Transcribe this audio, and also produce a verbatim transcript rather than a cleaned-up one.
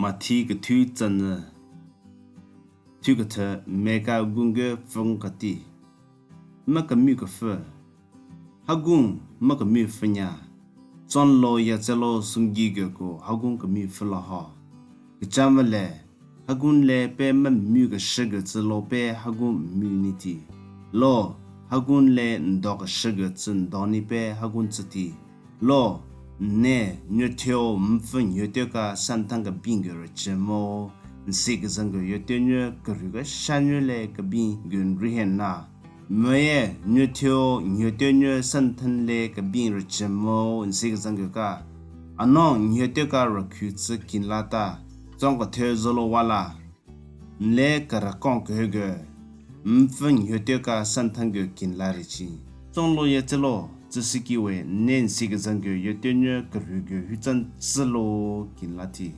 Mathi kethu tsanü, thu kethe meka gun ge pfü kati. Ma kemü kepfü. Ha gun ma kemü pfü nya. Tsonlo yatselo sunggi geko ha gun kemü pfü la ho. Kechamvü le, ha gun le pe ma mü keshü getsü lo pe ha gun mü ni ti. Lo, ha gun le ndo keshü getsü ndo ni pe ha gun tsü ti. Lo, ne, nyotheo mpfü nyotheo ka santhan kebin gyo rüchü mo, nsi kezan gyo yotheo nyo kerü kesha nyo le kebin gyo nri hen na. Meye, nyotheo nyotheo nyo santhan le kebin rüchü mo, nsi kezan gyo ka. Ano nyotheo ka rükhu tsü kin la ta, tsong ketheo zolo wala. Nle kerekon kehege, mpfü nyotheo ka santhan gyo kin la rüchi. Tsonlo yatselo, tsüsiki we, ne nsi kezan gyo yotheo nyo kerü gyo hutsan tsülo kin la ti.